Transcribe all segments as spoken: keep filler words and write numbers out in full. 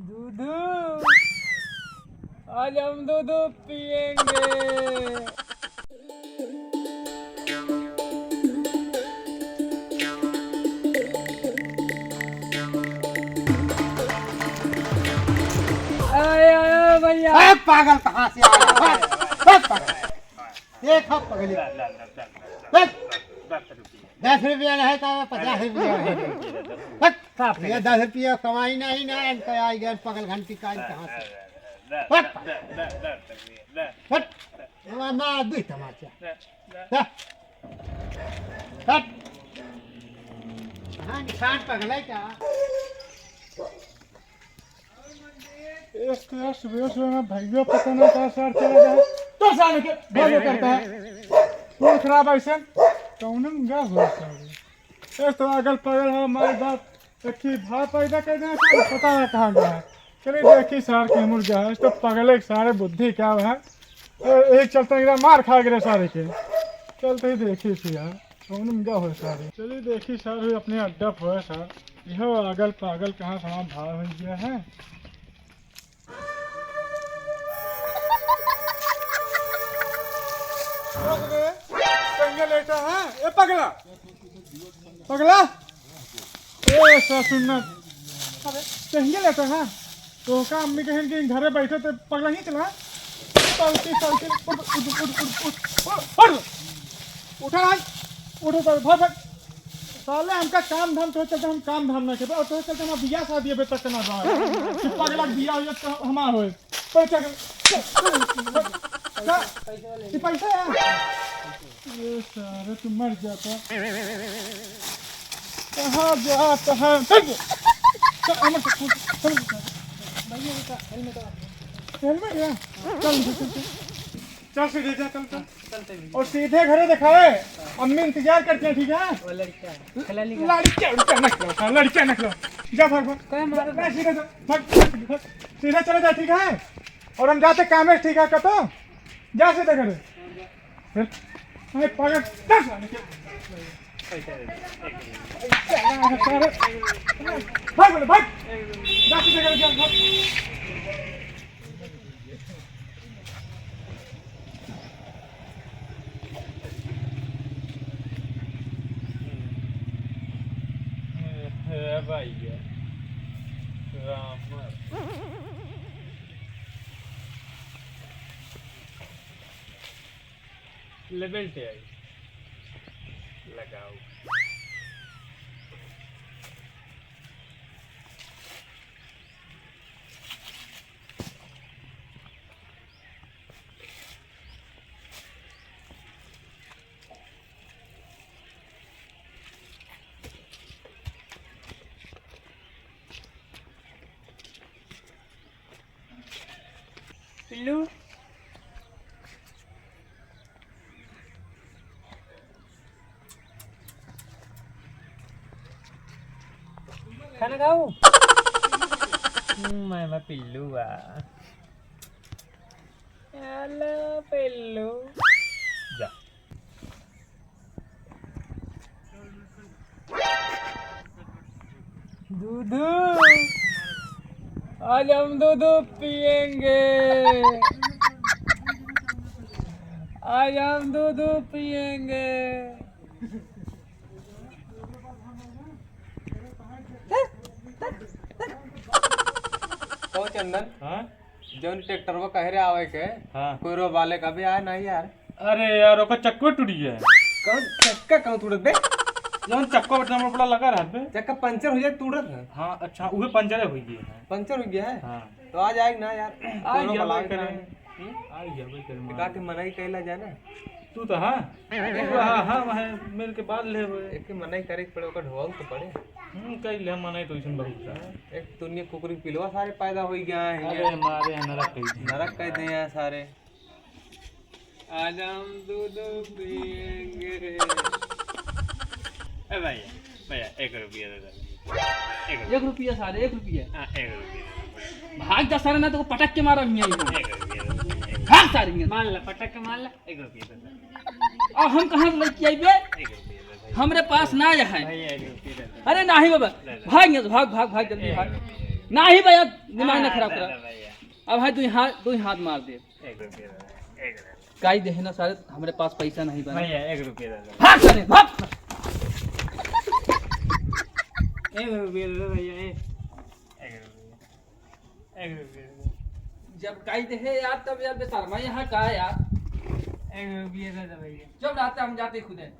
दूधू, आज हम दूधू पिएंगे। आया, आया भैया। ए, पागल कहाँ से आया? बस, बस पागल। देख, अब पगली। ला, ला, ला, ला, ला, ला, बस। ला, ला, ला, रुकिए। दस रुपया नहीं तो पचास रुपया है। बस। का ये पगली? दस रुपया कमाई नहीं ना, इनका आई गए पगल घंटी का, ला, कहाँ से? ला, ला, बस। ला, ला, ला, ला, ला, ला। बस। मार, मार, दे तमाचा। ला, ला। जा। हट। हाँ, निशान पगला है क्या? एक तो यार सुबह सुबह में भैया पता ना कहाँ सार चला गया। तो साले के भैया करता है। खून खराब ऐसे। कौन में गया हो सारे? एक तो अगल पगल है, माई बाप। एक ही भाव पैदा कर देना सारे, पता ना कहाँ गया है। चलिए देखी सार के मुर्गा है, तो पगले के सारे बुद्धि क्या है। ए, एक चलते इधर मार खा गए सारे के। चलते ही देखी थी यार, कौन में गया हो सारे। चलिए देखी सार, अपने अड्डा पर है सार। यह अगल पागल कहाँ से वहाँ भाव हो गया है। कहिए लेटा है, ए पगला, पगला। ए, सा सुनना। अबे, कहिए लेटा है। तो का अम्मी कहें कि घरे बैठे ते पगला ही चला। चलती, चलती, उठ, उठ, उठ। उठा आज, उठ, उठ, भाग, भाग। साले हमका काम धाम, तोहे चलते हम काम धाम ना करबे, और तोहे चलते हम बियाह शादी अबे तक ना बा। कि पगला बियाह हो जाए तो हमार होए। पैसा के, का? ये पैसा है? ये सारे तू मर जाता। कहाँ जाता है? चल, चल, हमर से पूछ, चल, चल। भैया, ये का हेलमेट है? हेलमेट है? चल, चल, चल, चल। चल, सीधे जा, चल, चल। चलते भैया। और सीधे घरे दिखाए, अम्मी इंतजार करते हैं, ठीक है? वो लड़का है, खिलाड़ी का। लड़का, लड़का ना खिलाओ, हाँ, लड़का ना खिलाओ। जा, भाग, भाग। कहे मारे ना, सीधे जा, भाग, भाग, भाग। सीधे चले जा, ठीक है? और हम जाते काम है, ठीक है, कतो? जा सीधे घरे। फिर, अरे, पागल, जा साले के। भाग, भाग, भाग। जा सीधे घरे, जा, भाग। हे भैया, राम। लेवल पे आई, लगाओ। पिल्लू, खाना खाऊ? हम्म, मैं, मैं पिल्लू बा। हेलो पिल्लू। जा। दूधू, आज हम दूधू पिएंगे, आज हम दूधू पिएंगे। कहो चंदन, हाँ? जौन ट्रैक्टरवा कहे रहे आवे के, हाँ। कोयरो वाले का भी आया नहीं यार। अरे यार, ओकर चक्को टूट गया है। कौन चक्का, कौन टूटत बे? जौन चक्को बटन में बड़ा लगा रहा बे। चक्का पंचर हो जाए, टूटत है। हाँ, अच्छा, उहे पंचर हो गया है। पंचर हो गया है? हाँ। तो आ जाएगा ना यार। आ कोयरो गया वाला भाई आवे के करे। नहीं। हम्म? आ गया भाई करे एक मार। आके मनाई कैला जाए ना। तू तो हाँ। अरे तू हाँ, हाँ, वह मिल के बात ले हुए। एक मनाई करे के पड़े, ओकर ढोल तो पड़े। हम्म, कई ले मनाई तो इसन बहुत है। एक दुनिया कुकुर के पिलवा सारे पैदा हो गया है। अरे मारे हैं, नरक कही दे। नरक कह दे यार सारे। आज हम दूध पिएंगे। ए भैया, भैया, एक रुपया दे दे। एक रुपया। एक रुपया सारे, एक रुपया। हाँ, एक रुपया। भाग जा सारे, ना तो पटक के मारा मियाँ ही। एक रुपया दे दे। भाग सारे मियाँ। मान ला, पटक के मान ला। एक रुपया दे दे। अब हम कहाँ से लेके आइबे? एक रुपया दे दे। हमरे पास ना है। भैया, एक रुपया दे दे। अरे नहीं बाबा, ले, ले। भाग यहाँ से, भाग, भाग, भाग, जल्दी भाग। एक रुपया। नाही भैया, दिमाग ना हाँ, खराब दे करा। दे भैया। अब भाई, दुई हाथ, दुई हाथ मार दे। एक रुपया दे दे, एक रुपया। काई देहे ना सारे, हमरे पास पैसा नहीं बा। भैया, एक रुपया दे दे। भाग सारे, भाग। एक रुपया दे दे भैया, ए। एक रुपया। एक रुपया दे दे। जब काई देहे यार, तब यार बेशर्मा यहाँ का यार। एक रुपया दे दे भैया। जब रहते हम जाते खुदे।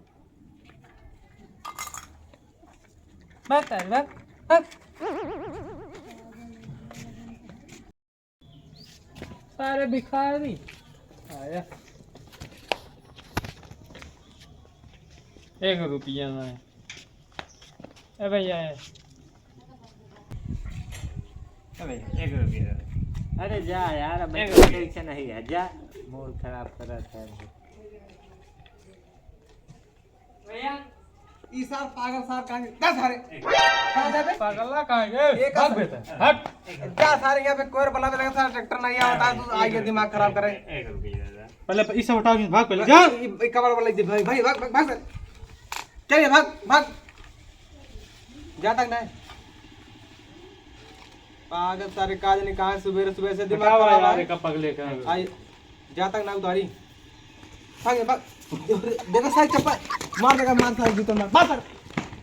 बस सारे, बस, बस। सारे भिखारी। आया। एक रुपया ना है। ए भैया, ए। ए भैया, एक रुपया। अरे जा यार, अब एक रुपया। पैसा नहीं है, जा। मूड खराब करत है। भैया। ई सार पागल सार कहाँ गए? दस सारे। कहाँ जाबे? पागल ना कहाँ गए? ये का भाग सारे? बेटा, हट। जा सारे, यहाँ पे कोयर बना देगा सारा, ट्रैक्टर नहीं आता है, तू आइए दिमाग खराब करे। एक रुपया दादा। पहले ई सब हटाओ, भाग पहले। जा। ई, ई कबाड़ वाला दे भाई, भाई, भाग, भाग, भाग सारे। चलिए, भाग, भाग। जा तक नहीं। पागल सारे, का जाने कहाँ सुबेरे सुबेरे से दिमाग हटाओ खराब यार, है। एक पगले का। आई, जा तक ना उतारी। भाग, भाग। देखो सारे चप्पल। मार देगा, मार सारे जूता मार। मार सारे।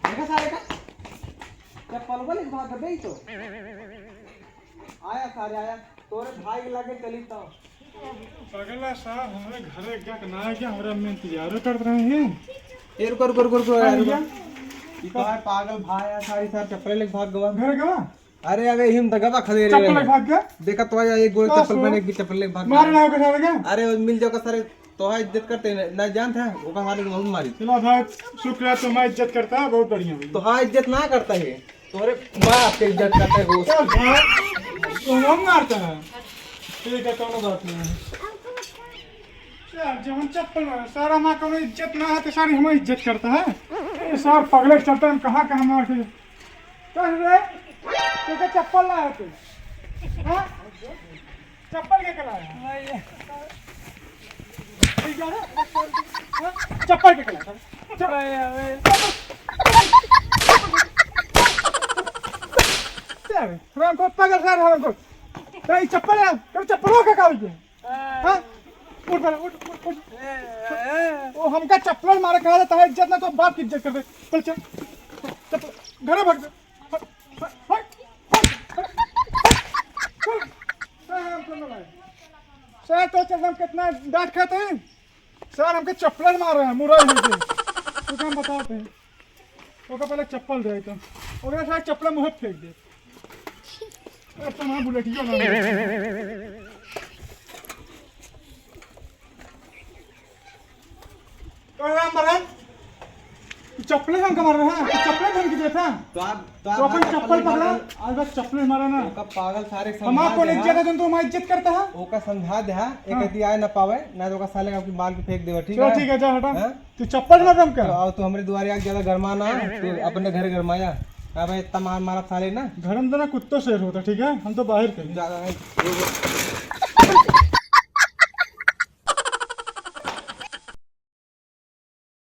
देखो सारे का। चप्पल वाले भाग गए तो। आया सारे, आया। तोरे भाई के लगे चली तो। पगला साहब, हमरे घरे गक ना आके हमरा में इंतजारो करत रहे हैं। ए, रुको, रुको, रुको, रुको, हाँ, रुको। भैया। ई तो है पागल भाई है, सारी सार चप्पल लेके भाग गवा। घर गवा? अरे, अबे हिम दगवा खदे रे चप्पल रहे। लेके भाग गया? देखा तो आया, एक गोल का चप्पल सो? पहने, एक भी चप्पल लेके भाग मारे गया। ना होगा सारे का? अरे, मिल जाओ का सारे, तो है इज्जत करते हैं, ना जानते हैं, वो का सारे बहुत मारी। चलो भाई, शुक्र है तुम्हारा इज्जत करता है, बहुत बढ़िया भैया। तो हाँ, इज्जत ना करता है। तोरे बाप के इज्जत करते हो। चल भाई, तो हम मारता है। ठीक है, कोनो बात नहीं है। यार, जब हम चप्पल मारे, सारा माँ कोनो इज्जत ना है, तो सारी हमारी इज्जत करता है। ये सार पगले चलते हैं, हम कहाँ, कहाँ मार के। चल रे, तू तो चप्पल ना है तू। हाँ? चप्पल के कला है? ठीक है ना? हाँ? चप्पल के कला है? चल। चल, हमको पागल सार हमको। तेरी चप्पल है, तेरी चप्पल हो क्या काल के? हाँ? उठ पहले, उठ, उठ, उठ। ओ, हमका चप्पल मारे कहा जाता है, इज्जत ना तो बाप की इज्जत कर दे। चल, चल। चप्पल, घर भाग जा। सर, तो चल, हम कितना डांट खाते हैं। सर, हमके चप्पल मार रहे हैं, मुरई हो गई। तो हम बताते हैं। ओका पहले चप्पल दे तो। ओकरे साथ चप्पल मुँह फेंक दे। अरे, तुम्हारा बुलेटिया ना। तो राम बरन, तू चप्पले हम कमर रहे हैं, तू चप्पले धमकी देता है। तो आप, तो तो आप अपन चप्पल चप्पल पकड़ा, मारन। आज बस चप्पले मारा ना। ओका पागल सारे हमार समझा कौन दे इज्जत हाँ। है, तुम तो हमारी इज्जत करता है? ओका समझा दे हाँ, एक हाँ। यदि आए ना पावे, ना तो ओका साले का आपकी मार के फेंक देवा, ठीक चलो है? ठीक है, जा हटा। हाँ? तू चप्पल ना दम तो का? आओ, तू हमरे दुआरे आके ज्यादा गरमा ना, तू अपने घर गरमाया। अबे इतना मार मारा साले ना। घर में तो ना कुत्तो शेर होता, ठीक है? हम तो बाहर के। ज्यादा नहीं।